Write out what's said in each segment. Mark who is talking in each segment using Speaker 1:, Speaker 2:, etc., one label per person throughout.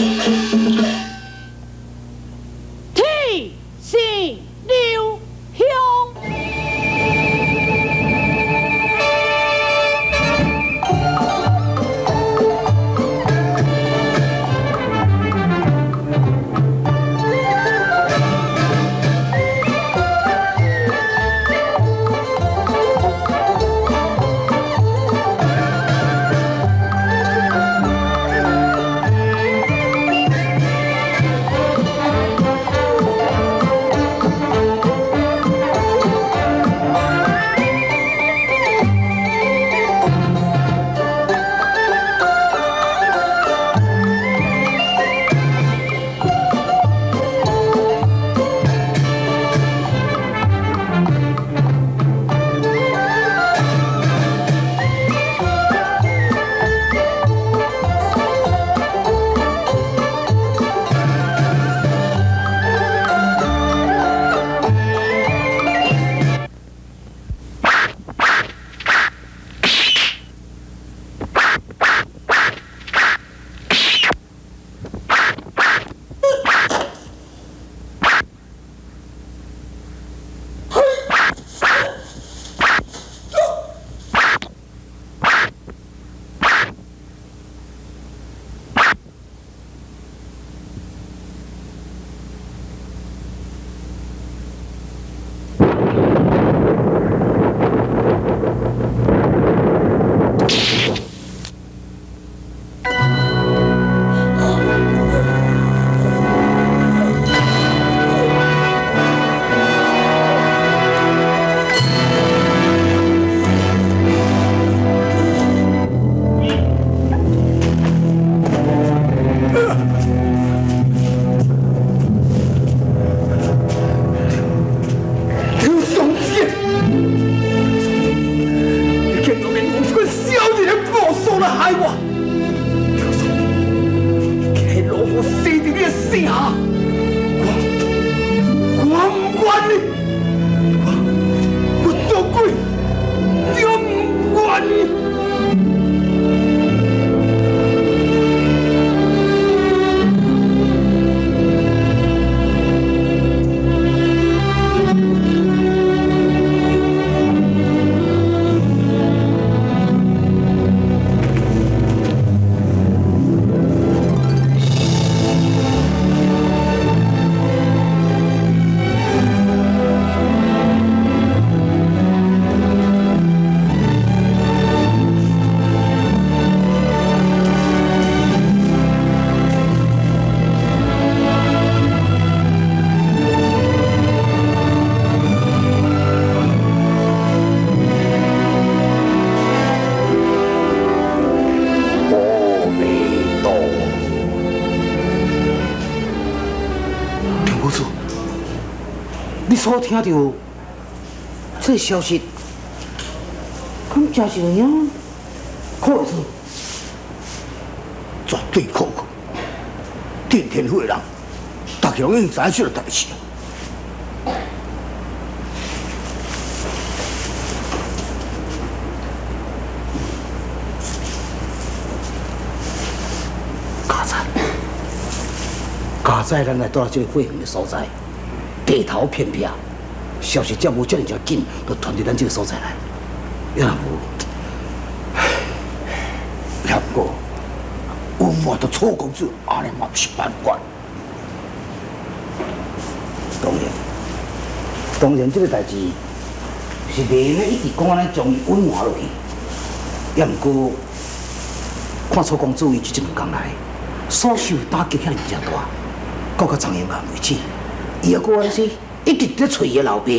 Speaker 1: 天生留香。
Speaker 2: 你所聽著這个消息，敢真是有影？
Speaker 3: 可是，絕對可靠。天天府的人，大家攏已經知影這个代誌。
Speaker 2: 佳哉，佳哉，咱來到這个火園的所在。地頭偏僻，消息才無遮爾緊，就傳佇咱這个所在來。也無，
Speaker 3: 也毋過，有我的楚公子，按呢嘛毋是辦法。
Speaker 2: 當然，當然，這个代誌是袂用一直講按呢將伊隱瞞落去。也毋過，看楚公子伊這兩工來，所受打擊遐爾正大，到甲張英岩為止。伊猶閣按呢，一直佇咧揣伊的老爸，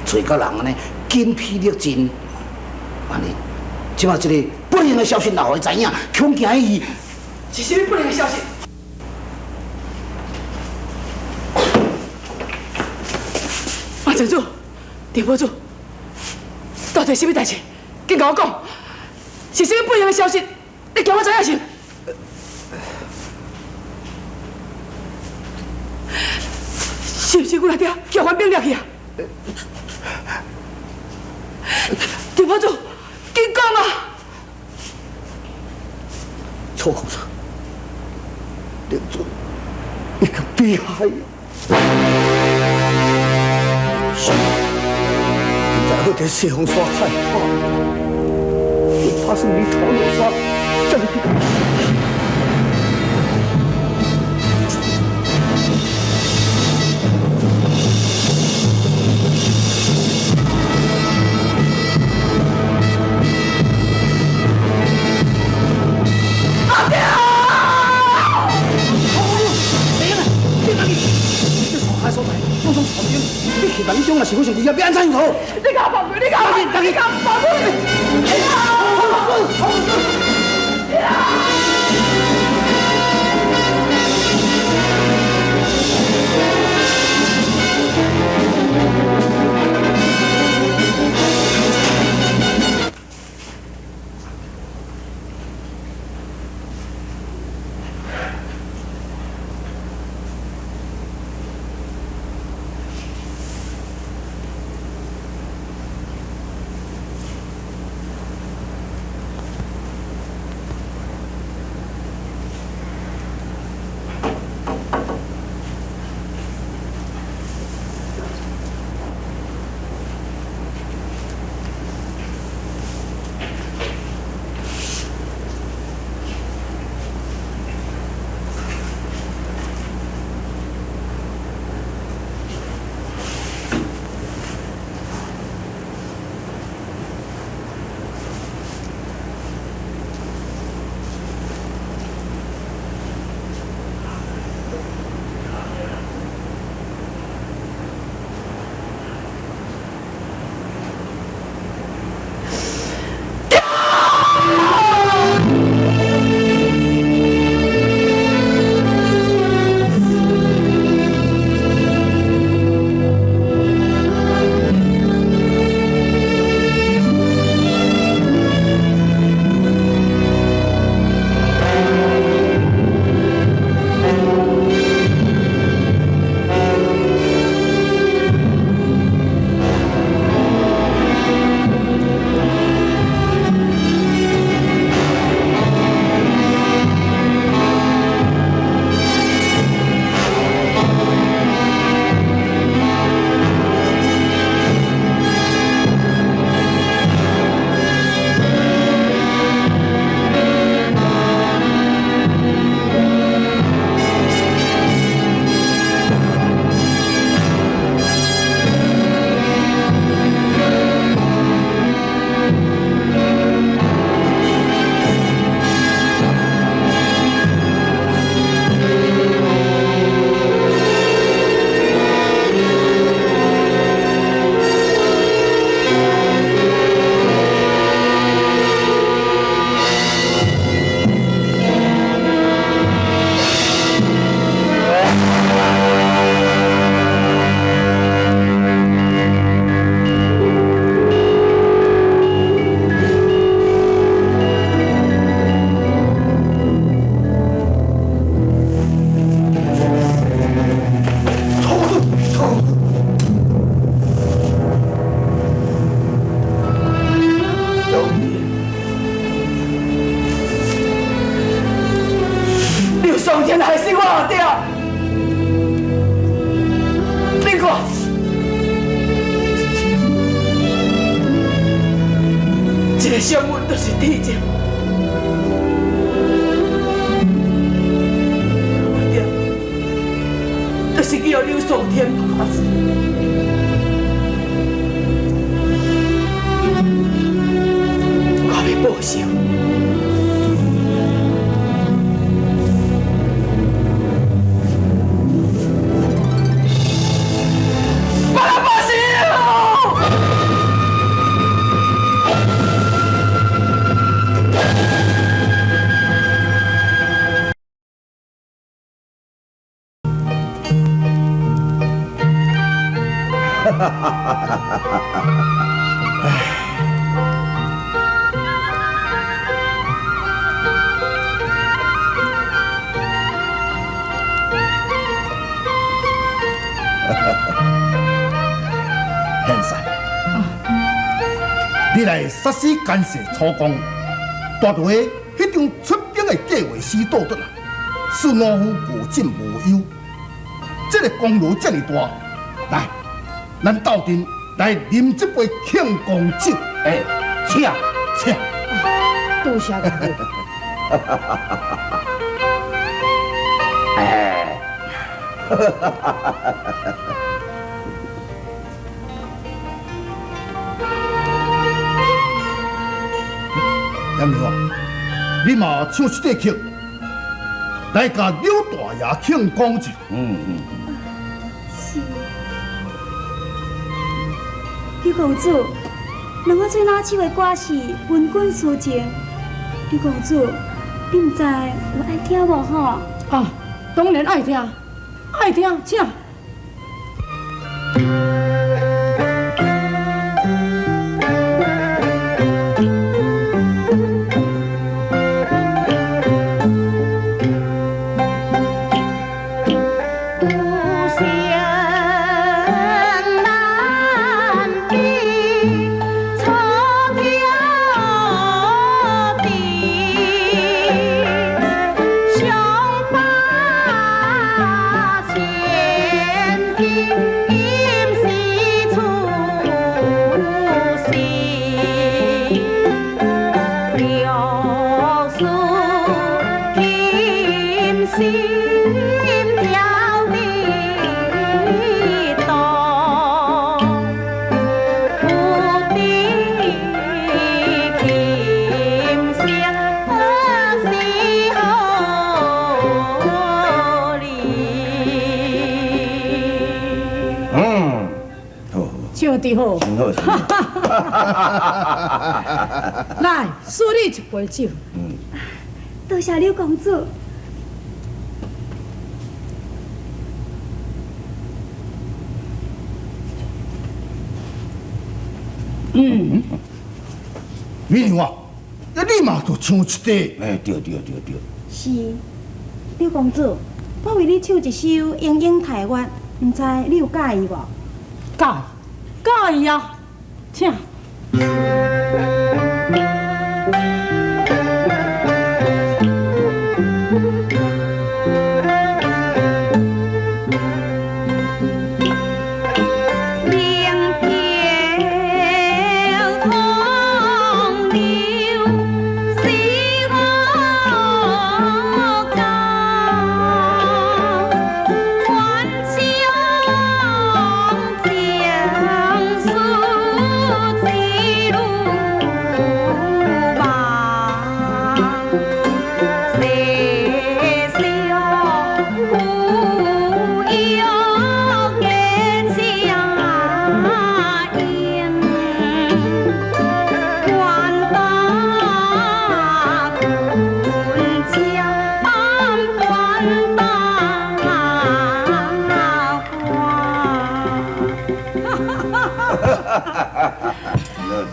Speaker 2: 揣甲人按呢筋疲力盡，按呢，這擺這个不幸的消息若予伊知影，恐驚伊
Speaker 4: 是啥物不幸的消息？馬前主、田婆主，到底啥物代誌？緊共我講，是啥物不幸的消息？你叫我知影是？是毋是阮阿爹叫反兵掠去啊？田婆主，緊講啊！
Speaker 3: 楚公子，定准已经悲哀。是，毋知好佇西方山害怕，我打算你头落山，才去共伊。
Speaker 2: 是我上危险，欲按怎样好？
Speaker 4: 你共我放开！你共我放开！你共我放开！
Speaker 3: 现实，你来杀死干涉楚公，带回彼张出兵的计划书倒转来，使老夫后进无忧。这个功劳這麼大，來，咱鬥陣來啉這杯慶功酒。
Speaker 2: 哎，請，
Speaker 3: 請。
Speaker 1: 多謝岳父。
Speaker 2: 哎，
Speaker 3: 杨明啊，你嘛唱一块曲，來共柳大爺慶功者。
Speaker 2: 嗯嗯。
Speaker 5: 是。柳公子，两我最拿手的歌是《文君抒情》。柳公子，你毋知有爱听无吼？
Speaker 4: 啊，當然愛聽，愛聽，請。
Speaker 1: 好，
Speaker 2: 真好，
Speaker 1: 來，賜你一杯酒。
Speaker 2: 嗯，
Speaker 5: 多謝柳公子。
Speaker 3: 嗯，美娘啊，你嘛著唱一塊。
Speaker 2: 哎，對對對對。
Speaker 5: 是，柳公子，我為你唱一首《莺莺台月》，毋知你有佮意無？
Speaker 4: 佮意。佮意啊，請。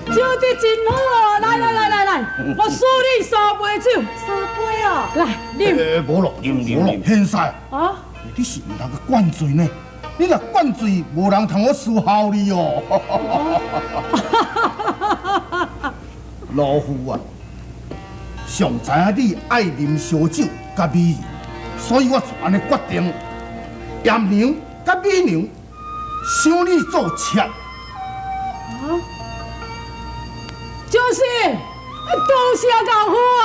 Speaker 4: 唱得真好哦！來來來來來，我賜你三杯酒。
Speaker 5: 三杯哦！
Speaker 4: 來，啉。
Speaker 3: 無咯，無咯，現世。
Speaker 4: 啊？
Speaker 3: 你是毋通去灌醉呢？你若灌醉，無人通好伺候你哦。老夫啊，上知影你愛啉燒酒佮美人，所以我就按呢決定，艷娘佮美娘收你做妾。
Speaker 4: 啊？就是，多謝老夫啊！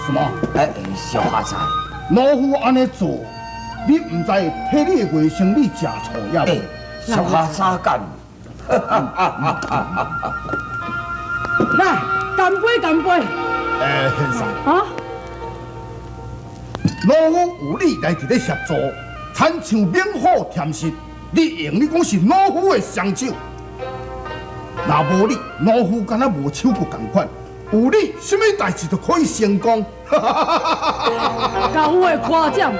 Speaker 3: 什麼？
Speaker 2: 哎，小花仔，
Speaker 3: 老夫按呢做，你毋知替你的外甥女食醋也無？
Speaker 2: 小花仔干。
Speaker 4: 來，乾杯，乾杯！
Speaker 3: 哎，先生。
Speaker 4: 啊？
Speaker 3: 老夫有你來佇咧協助，親像猛虎添食。你用你講是老夫的雙手，若無你，老夫敢若無手骨仝款；有你，啥物代誌都可以成功。
Speaker 4: 老夫的誇獎，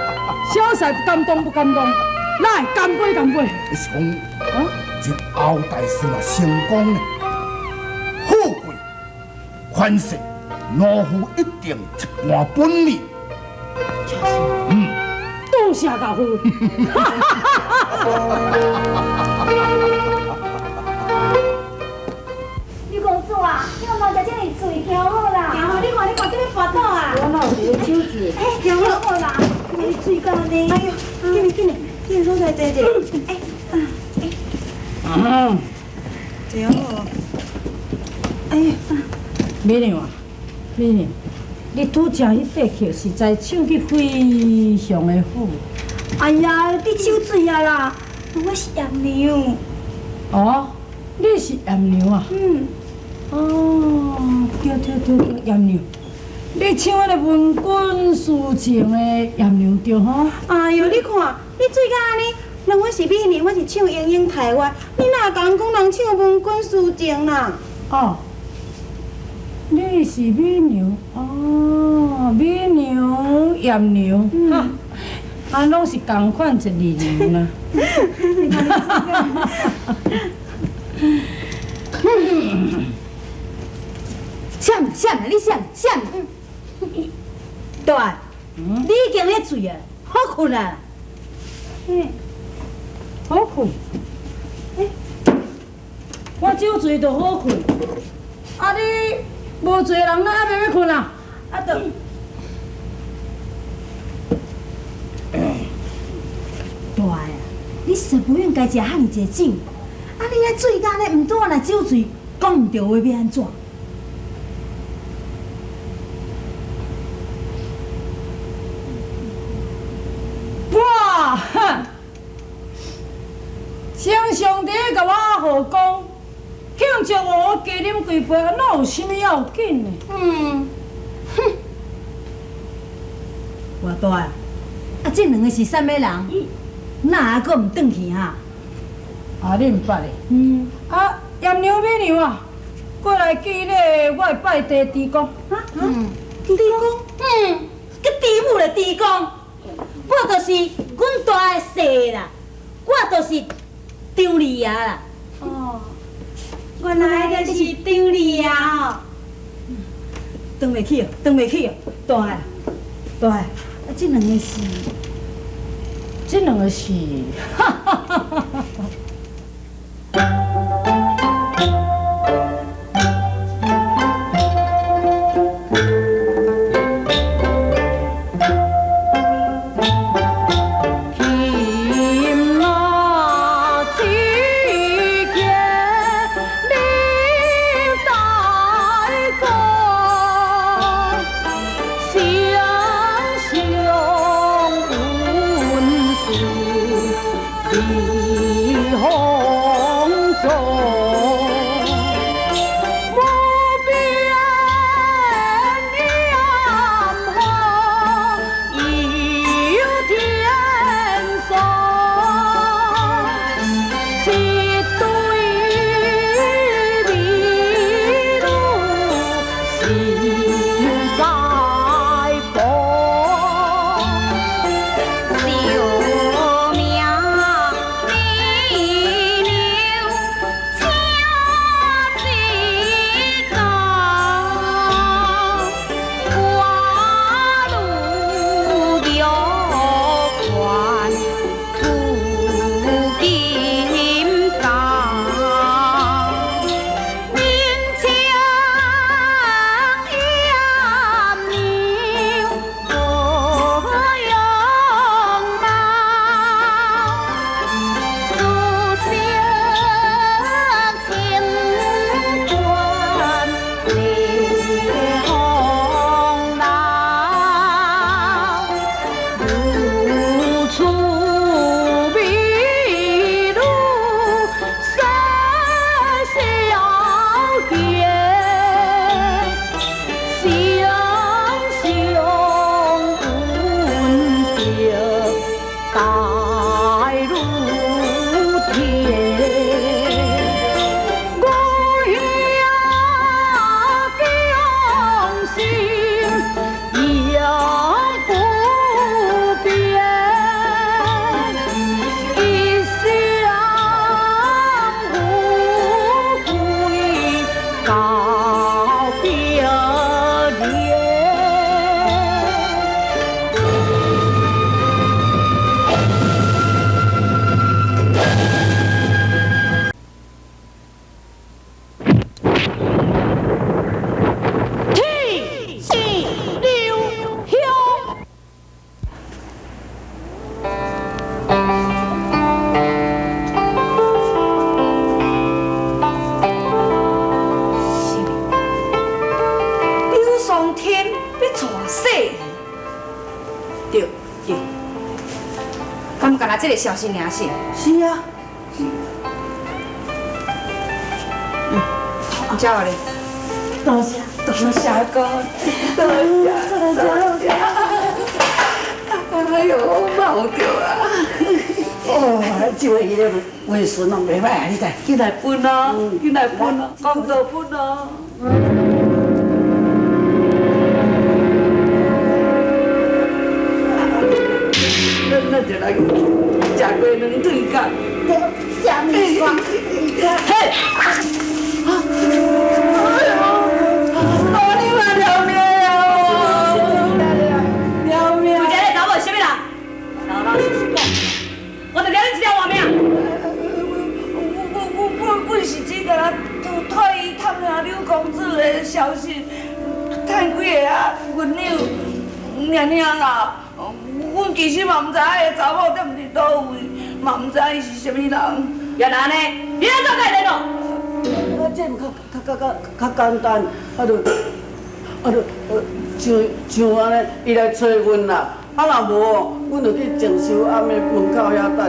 Speaker 4: 小婿感動不感動？來，乾杯，乾杯！
Speaker 3: 你是講，啊，日後大事若成功呢？富貴、權勢，老夫一定一半分你。嗯，
Speaker 4: 多謝老夫。
Speaker 5: 柳公子啊，你有嘛食這麼醉，真好啦！是。哎，好啦，你醉到呢？哎呦，紧来紧来，紧来，来坐者。哎，
Speaker 1: 嗯，
Speaker 5: 坐好。哎呀，
Speaker 1: 美娘啊，美娘，你拄才彼块曲实在唱得非常的好。
Speaker 5: 哎呀，你手水啊啦，我是艳娘。
Speaker 1: 哦，你是艳娘啊？
Speaker 5: 嗯。
Speaker 1: 哦，对对对对，艳娘，你唱彼个文君抒情的艳娘对吼？
Speaker 6: 哎呦，你看，你醉甲按呢，人我是美娘，我是唱莺莺台湾，你哪敢讲人唱文君抒情啦？
Speaker 1: 哦，你是美娘，哦，美娘艳娘，哈，啊，拢是仝款一字娘啦。
Speaker 7: 啥啥？你啥啥？大，你已经咧醉啊，好睏啊！
Speaker 1: 嗯，好睏。我酒醉就好睏，啊你无醉的人哪还袂欲睏啊？
Speaker 7: 啊，就大啊，你实不应该食遐尔济酒，啊你咧醉甲咧，毋拄仔若酒醉，讲毋著话欲按怎？
Speaker 1: 哇！先上帝共我号讲，庆祝我加啉几杯，哪有啥物要紧的？
Speaker 7: 嗯，哼，偌大啊！啊，这两个是啥物人？哪还阁毋转去哈？
Speaker 1: 啊，你毋捌的？
Speaker 7: 嗯。
Speaker 1: 啊，艳娘美娘啊，过来见礼，我会拜地猪公。
Speaker 7: 啊？嗯。猪公？嗯，佮猪母咧，猪公。我就是阮大的婿啦，我就是张丽亚啦。
Speaker 5: 哦，原来就是张丽亚哦。
Speaker 7: 转袂去哦，转袂去哦，大汉，大汉，啊，这两个是，
Speaker 1: 这两个是，哈哈哈哈哈。
Speaker 5: 明枪。
Speaker 8: 娶细姨。对对，敢干焦这个消息尔是？
Speaker 4: 是啊。
Speaker 8: 嗯，你叫我咧。
Speaker 7: 多谢，
Speaker 8: 多谢哥，多谢，多谢。哎呦，冒著啊！
Speaker 9: 哦，这位伊个魏孙拢袂歹啊，你知？
Speaker 4: 紧来分哦，紧来分哦，讲做分哦。咱就来食鸡卵腿角，
Speaker 7: 食面线。
Speaker 4: 嘿！哎呦，老你嘛了命啊！了命！
Speaker 7: 有这个查某是啥物人？老老实实讲，我就掠你一条活命。
Speaker 4: 我是只敢若托伊探听柳公子的消息，趁几个啊银两，尔尔啦。阮其实嘛毋知影彼个查某踮伫佗位，嘛毋知影伊是啥物人。
Speaker 7: 原来按呢，你按怎共伊联络？
Speaker 9: 啊，这毋较简单，啊就像像按呢，伊来揣阮啦。啊，若无哦，阮就去静修庵的门口遐等。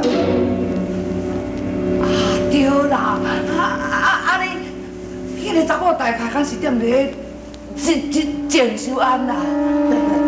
Speaker 4: 啊，对啦，啊啊按呢，彼个查某大概敢是踮伫咧静静静修庵啦。
Speaker 9: 对对对。